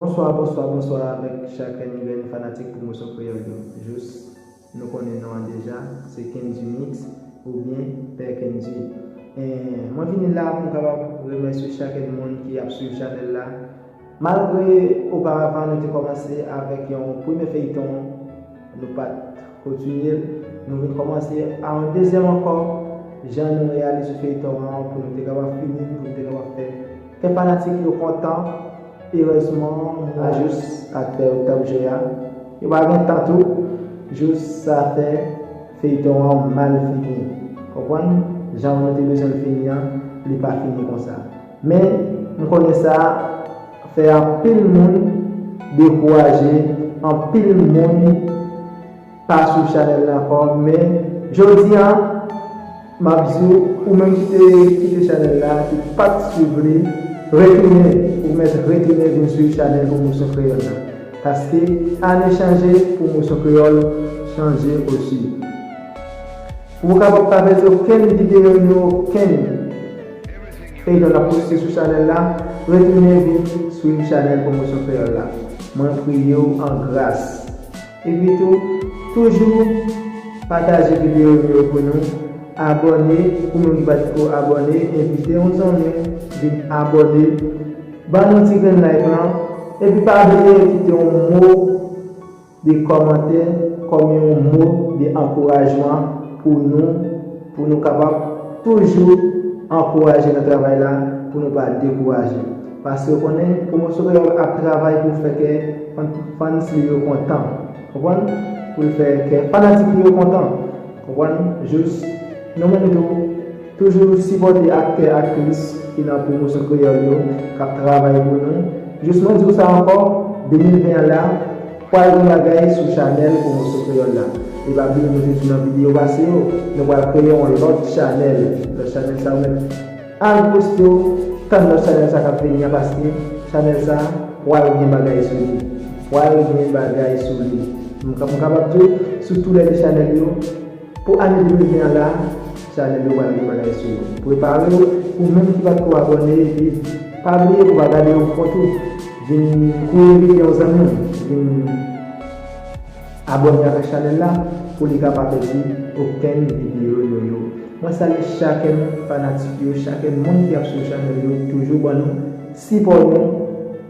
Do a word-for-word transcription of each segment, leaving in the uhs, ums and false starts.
Bonswa, bonswa, bonswa avèk chak grenn fanatik Pwomoso Kreyòl yo. Jous nou konnen non an deja, se Kendy Mix oubyen Pè Kendy. Eh, mwen vini la pou m kapab remèsye chak moun ki ap swiv chanèl la. Malgre oparavan nou te kòmanse avèk yon premye feyton, nou pa t kontinye l. Nou vin kòmanse a yon dezyèm ankò, jan nou reyalize feyton an pou nou te kapab fini, pou nou te kapab fè, fè fanatik yo kontan. Erezman, mwen jous aktè yo t ap jwe a, yo pa gen tan tou, jous sa fè feyton an mal fini. Konprann? Jan nou te bezwen l fini an, li pa fini konsa. Men, m konnen sa fè anpil moun dekouraje, anpil moun pa swiv chanèl la ankò, men jodi a, m ap di w, ou menm ki te kite chanèl la, ki pa t swiv li, retounen, ou mèt retounen vin swiv chanèl Pwomoso Kreyòl la. Paske ane chanje, Pwomoso Kreyòl chanje osi. Pou w kapab pa pèdi okenn videyo nou, okenn feyton n ap poste sou chanèl la, retounen vin swiv chanèl Pwomoso Kreyòl la. Mwen priye w an gras. Epi tou, toujou pataje videyo yo pou nou. Abòne, ou menm ki pa t ko abòne, envite yon zanmi vin abòne. Ban nou ti grenn like lan. Epi pa bliye kite yon mo de kòmantè kòm yon mo de ankourajman pou nou, pou nou kapab toujou ankouraje nan travay la, pou nou pa dekouraje. Paske w konnen, Pwomoso Kreyòl ap travay pou fè kè fan, fans li yo kontan. Konprann? Pou l fè kè fanatik li yo kontan. Konprann? Jous nou menm tou, toujou sipòte aktè, aktris ki nan Pwomoso Kreyòl yo, k ap travay pou nou. Jous mwen di w sa ankò, de mil ven an la, pral gen bagay sou chanèl Pwomoso Kreyòl la. E pa bliye nou te di nan videyo pase yo, nou pral kreye yon lòt chanèl. Lòt chanèl sa yo menm, al poste w, tann lòt chanèl sa k ap vini an, paske chanèl sa pral gen bagay sou li. Pral gen bagay sou li. M ka-, m kapab di w, sou tou lè de chanèl yo, pou ane de mil ven an la, chanèl yo pral gen bagay sou yo. Prepare w, ou menm ki pa t ko abòne, epi pa bliye pou w pa gade yon kont ou. Vin kouri vide yon zanmi w, vin abòne avèk chanèl la pou li ka pa pèdi okenn videyo nou yo. Mwen salye chak fanatik yo, chak moun ki ap swiv chanèl yo, toujou ban nou sipò nou.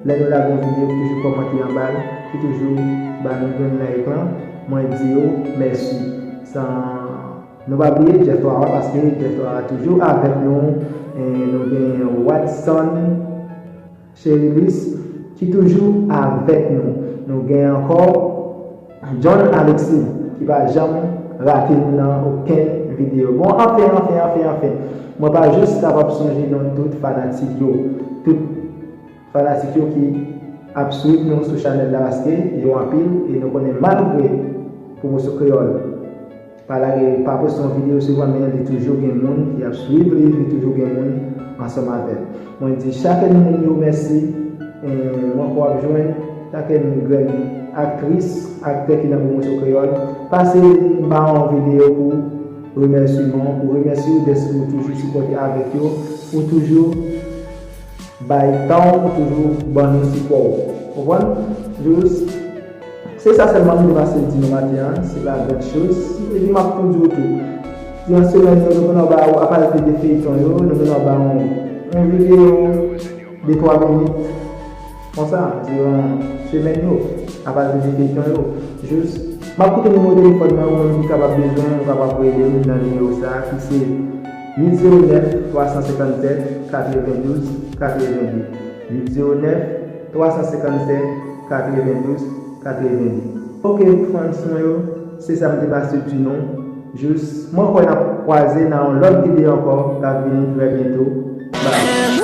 Lè nou lage yon videyo, ki toujou kòmante anba l, ki toujou ba nou yon like lan, mwen di yo mèsi. San nou pa bliye Jeff Noir, paske Jeff Noir toujou avèk nou. E nou gen Watson Cherilis ki toujou avèk nou. Nou gen ankò John Alexis ki pa janm rate nou nan okenn videyo. Bon, anfen, anfen, anfen, anfen. Mwen pa jis kapab sonje non tout fanatik yo. Tout fanatik yo ki ap swiv nou sou chanèl la, paske yo anpil e nou konnen malgre Pwomoso Kreyòl pa lage, pa poste yon videyo souvan, men li toujou gen moun ki ap swiv li, li toujou gen moun ansanm avè l. Mwen di chak moun yo mèsi. E, mwen kwè w ap jwenn chak grenn aktris, aktè ki nan Pwomoso Kreyòl. Pase ba yon videyo pou remèsiman, pou remèsye yo dèske ou toujou sipòte avèk yo, ou toujou bay tan w, ou toujou ban nou sipò w. Konprann? Jous, se sa sèlman m te pase di nou maten an, se pa gran choz. Epi m ap tou di w tou, diran semèn yo, nou konn ap ba w, apati de feyton yo, nou konn ap ba w yon videyo de twa minit, konsa, diran semèn yo, apati de feyton yo. Jous, m ap kite nimewo telefòn nan, ou menm ki kapab bezwen, ou kapab rele m nan nimewo sa a, ki se uit zewo nèf, twa san senkann sèt, katrevendouz, katrevendouz. Uit zewo nèf, twa san senkann sèt, katrevendouz, katrevendouz. Ok, fans mwen yo, se sa m te pase di nou. Jous, mwen kwè n ap kwaze nan yon lòt videyo ankò, k ap vini trè byento. Bye.